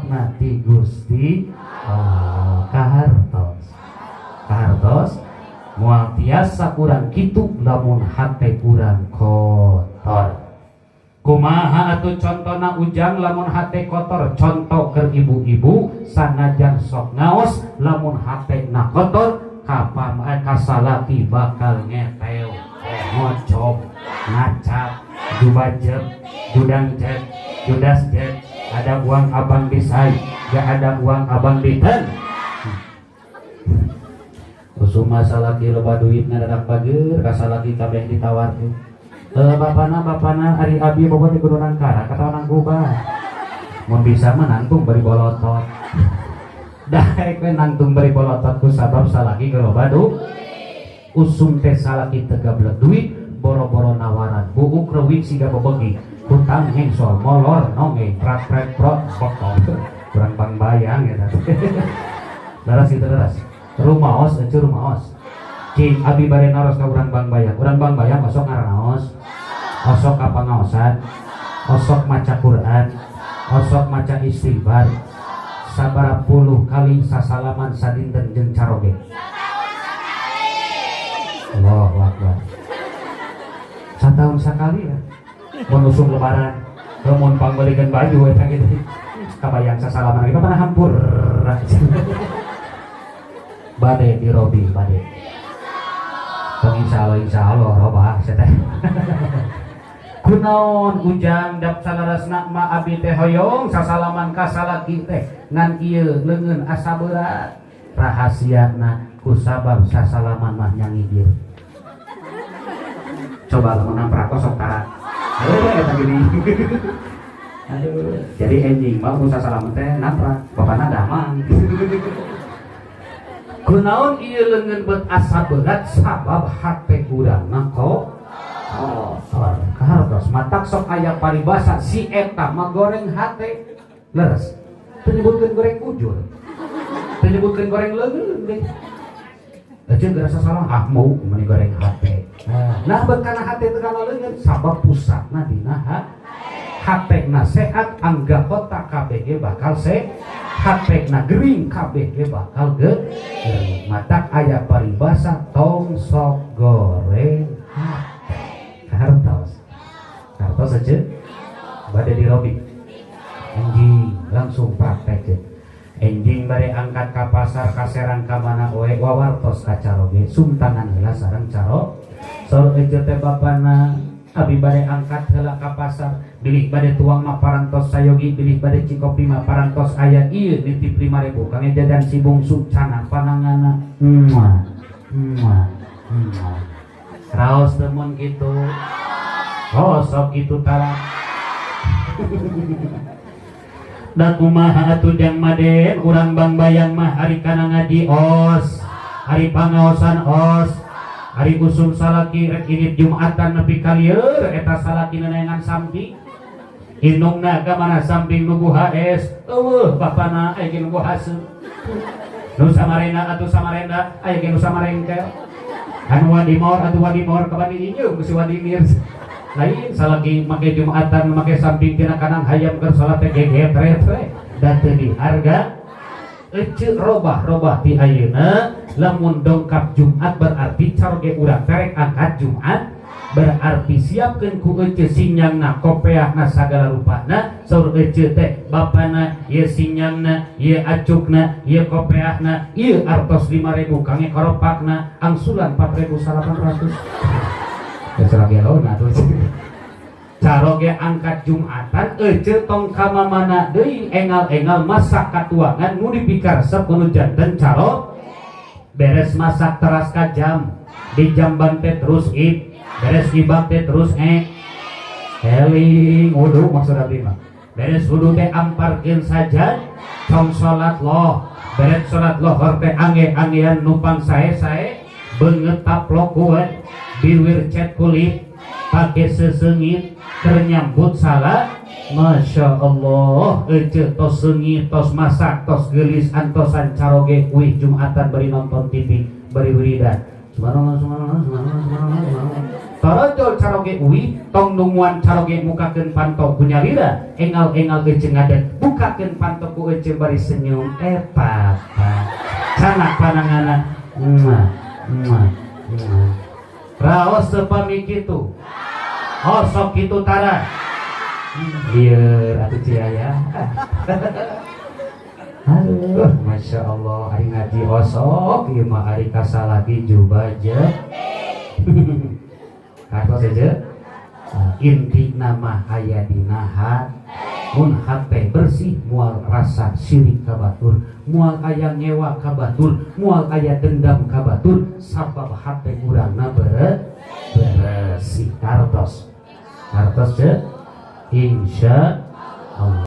Rahmatna ti Gusti Allah. Kahartos, kahartos moal tiasa kurang kitu lamun hate kurang kotor. Kumaha atuh contona ujang lamun hate kotor? Contoh keur ibu-ibu sanajan sok ngaos lamun hate na kotor kapan kasalaki bakal ngetew, ngocok, ngacap, jubajep, judang jet, judas jet, ada uang abang di say, gak ada uang abang di ten. Usum salaki loba duit ngadadak bager, kasalaki kabeh ditawarkeun. Bapana bapana ari abi boga teh kudu nangkara kata nangkuba. Mun bisa mah nangtung bari bolotot. Daek we nangtung bari bolotot ku sabab salaki loba duit. Usum teh salaki teu gablek duit, boro-boro nawaran buuk reuwik siga bebegi. Hutang hengsol molor nonge prat pret prot botol. Kurang bang bayang eta. Laras kitu laras. Rumaos ece rumaos. Cing abi bade naros ka urang Bang Bayang. Urang Bang Bayang osok ngaranaos, osok ka pangaosan, osok maca Quran, osok maca istighfar. Sabaraha puluh kali sasalaman sadinten jeung caroge? Allahu Akbar. Satahun sakali ya. Mun usum lebaran, mun pangbeulikeun baju eta kitu. Kabayang sasalaman kita mana hampur. Bade dirobi bade. Tong insyaallah robah sia teh. Kunaon ujang dap salarasna ma abi teh hoyong sasalaman ka salaki teh ngan ieu leungeun asa berat. Rahasiana kusabab sasalaman mah nyangigir. Coba lamun namprak sok tara. Eta gini. Aduh, jadi enjing mah mun sasalaman teh namprak, bapana damang. Kunaon ieu leungeun beut asa berat sabab hate urang mah kotor. Kahartos matak sok aya paribasa si eta mah goreng hate. Leres. Teu nyebutkeun goreng kujur. Teu nyebutkeun goreng leungeun deui. Aja ngerasa salah ah mau meni goreng hate. Nah beut kana hate teu kana leungeun sabab pusatna dina hate na sehat anggota KBG bakal sehat, na gering KBG bakal gering. Matak aya paribasa tong sok goreng hate. Kahartos. Kahartos aja bade dirobi. Anjing langsung praktek je. Enjing bade angkat ka pasar ka Serang ka mana we wawartos ka caroge sumtangan heula sareng caro. Saur ece teh bapana abi bade angkat heula ka pasar bilih bade tuang mah parantos sayogi bilih bade cikopi mah parantos aya ieu nitip 5.000 kangge jajan si bungsu cana panangana. Muah muah muah. Raos teu mun kitu. Oh sok kitu tara. Da kumaha atuh jang maden urang Bang Bayang mah ari kana ngaji os, ari pangaosan os, ari usum salaki rek init Jumatan nepi ka lieur eta salaki neneangan samping. Indungna ka mana samping nu HS, eueuh bapana aya ge nu haseum. Nu samarenda atuh samarenda aya ge nu samarengkel. Anu wadimor atuh wadimor kabani inyeung ku si Wadimir. Lain salaki make Jumatan make samping tina kanang hayam keur salat teh gegetre-tre da teu diharga. Ece robah-robah ti ayeuna lamun dongkap Jumat berarti caroge urang terek angkat Jumat berarti siapkeun ku ece sinyangna kopeahna sagala rupana. Saur ece teh bapana ieu sinyangna ieu acukna ieu kopeahna ieu artos 5.000 kangge koropakna angsulan 4.800. Geus gelona tuh. Caroge angkat Jumatan ece tong ka mamana deui engal-engal masak katuangan nu dipikaresep nu janten caro beres masak teras ka jam di jamban teh terus ib beres ibak teh terus eling wudu maksud abdi mah beres wudu teh amparkeun saja cong salat loh beres salat lohor teh ange-angean numpang sae-sae beungeut taplok kuat biwir cet kulit pakai sesengit ternyambut salah. Masya Allah ece tos seungit tos masak tos gelis antosan caroge wih Jumatan bari nonton TV bari wiridan subhanallah subhanallah subhanallah subhanallah subhanallah. Torojol caroge uwi, tong nungguan caroge mukakeun panto ku nyalira, engal-engal ece ngadet, bukakeun panto ku ece bari senyum, eh papa. Canak panangana, muah, muah, muah. Raos sepami kitu. Oh sok kitu tara. Lieur atuh ciaya. Aduh, Masya Allah, ari ngaji osok, ieu mah ari kasalaki jubaja. Kartos aja. Inti nama aya dina hate. Mun hate bersih moal rasa sirik ka batur, moal aya ngewa ka batur, moal aya dendam ka batur, sabab hate urangna bersih. Kartos. Kartos je. Insya Allah.